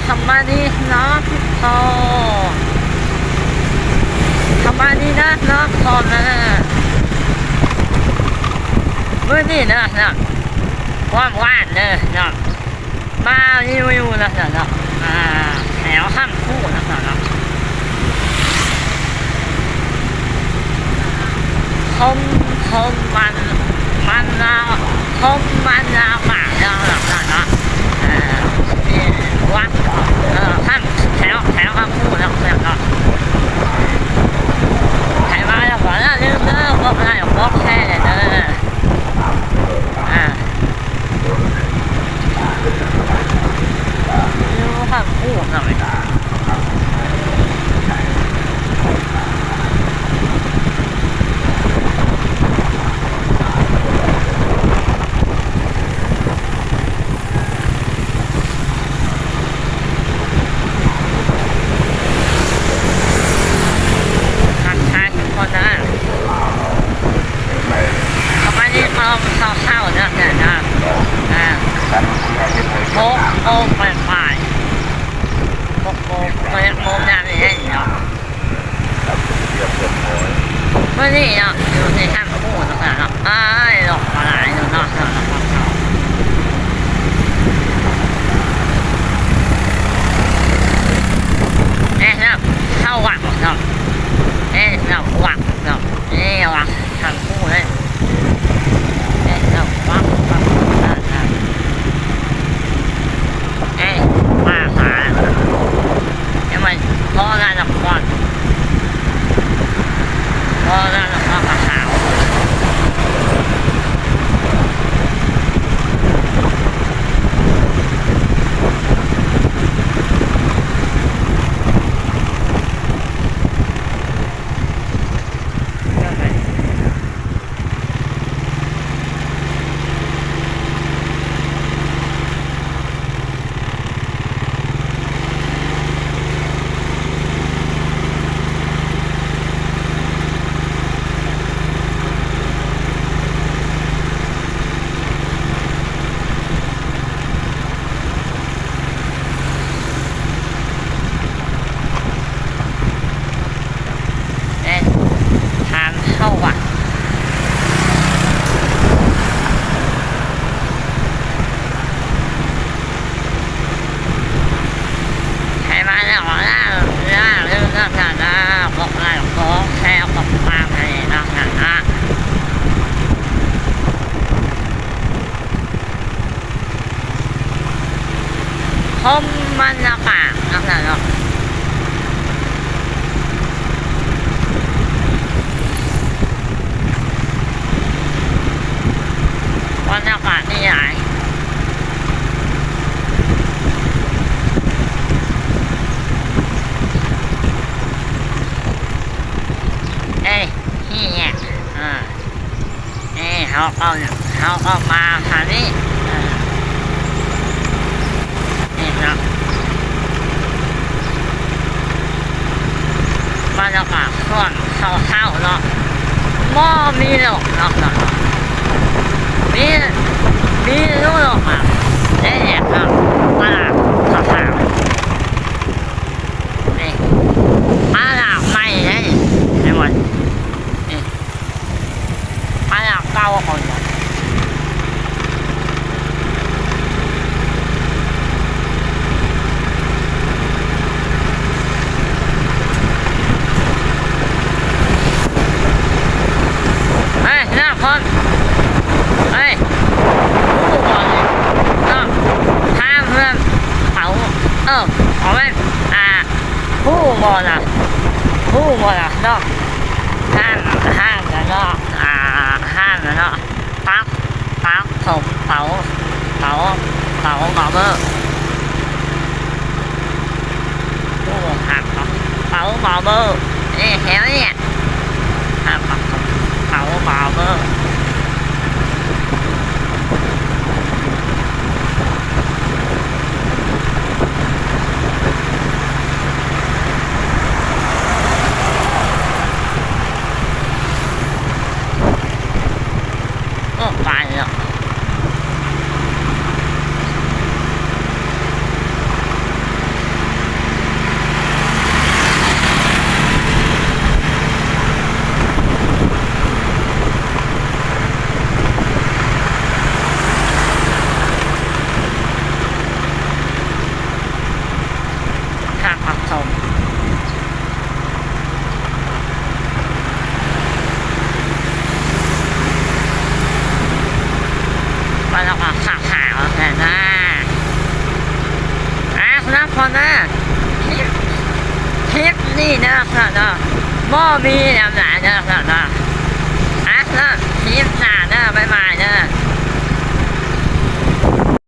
ສະບາຍດີເນາະທຸກຄົນ ສະບາຍດີເນາະທຸກຄົນເນາະ. ມື້ນີ້ເນາະ ເນາະ ຄວາມຫວານເດີເນາະ ມາຣີວິວເນາະ ເນາະ ອ່າ ແຖວຄຳຄູເນາະ ເນາະ ຄົມ ຄົມມັນ ມັນລາວ ຄົມມັນລາວ ເນາະ ເນາະ ເນາະ ເອີ ວັດ ເອີ ຄຳ ແຖວ ແຖວຄຳຄູເນາະ ເນາະ ໃຜມາແລ້ວກໍຢ່າລືມເດີ ກົດໄລກົດແຊເດີ ອ່າ ຢູ່ຄຳຄູເນາະ. ທັກທາຍທຸກຄົນເດີ ສະບາຍດີຕອນເຊົ້າໆເດີ ເດີ ອ່າ ຫົກໂມງປາຍໆ ຫົກໂມງ ຫົກໂມງຍາມນີ້ເນາະ. ມື້ນີ້ເນາະ ຢູ່ໃນຖ້ຳພູເນາະ ເນາະ ອ້າຍ ລົມກໍຫຼາຍຢູ່ເນາະ ເນາະ ເນາະ ເນາະ ເນາະ ເນາະ ເຂົ້າວັດເນາະ ເນາະ ວັດເນາະ ເນາະ ວັດ ຖ້ຳພູເລີຍ ເນາະ ເນາະ ວັດ ວັດ ເນາະ ເນາະ ເອີ ມາຫາ ໃຫ້ມັນພໍລະນະຄອນ ພໍລະນະຄອນກະຂາວ. ແມ່ນ ທາງເຂົ້າວັດ ໃຜມາແລ້ວກໍຢ່າລືມເນາະ ກົດໄລ ກົດແຊ ກົດຕິດຕາມໃຫ້ເນາະ ເນາະ. ຊົມບັນຍາກາດນຳກັນເນາະ ບັນຍາກາດນີ້ຫຼາຍ ເອີ ນີ້ແຫຼະ ອ່າ. ນີ້ເຮົາກໍ ເຮົາກໍມາທາງນີ້ ເອີ ນີ້ເນາະ ບັນຍາກາດຊ່ວງເຊົ້າໆເນາະ ບໍ່ມີລົມເນາະ ມີ ມີລົມອະ ແດດເນາະ ຕະຫຼາດຂາວໆ ນີ້ ຕະຫຼາດໃໝ່ເດ້ ເຫັນບໍ່ ນີ້. ພະຍາເກົ່າເຂົາເນາະ ເຮີ້ຍ ນາຄົນ ເຮີ້ຍ ຮູ້ບໍ່ນີ້ເນາະ ທາງເຮືອນເຂົາ ເອີ ເຂົາແມ່ນ ອ່າ ຮູ້ບໍ່ນະ ຮູ້ບໍ່ນະເນາະ ຮ້ານ ຮ້ານນະເນາະ ອ່າ ຮ້ານນະເນາະ ປັກ ປັກຜົມເປົາ ເປົາ ເປົາບາເບີ ໂອ້ ຮ້ານປັກເປົາບາເບີ ເອີ ແຖວນີ້ ຮ້ານປັກຜົມເປົາບາເບີ. ໂອ້ ປາເນາະ ເ ເນາະ ບໍ່ມີຫຍັງຫຼາຍເດີເນາະ ອ່ະເນາະ ຄລິບໜ້າເດີ ບາຍບາຍເດີ.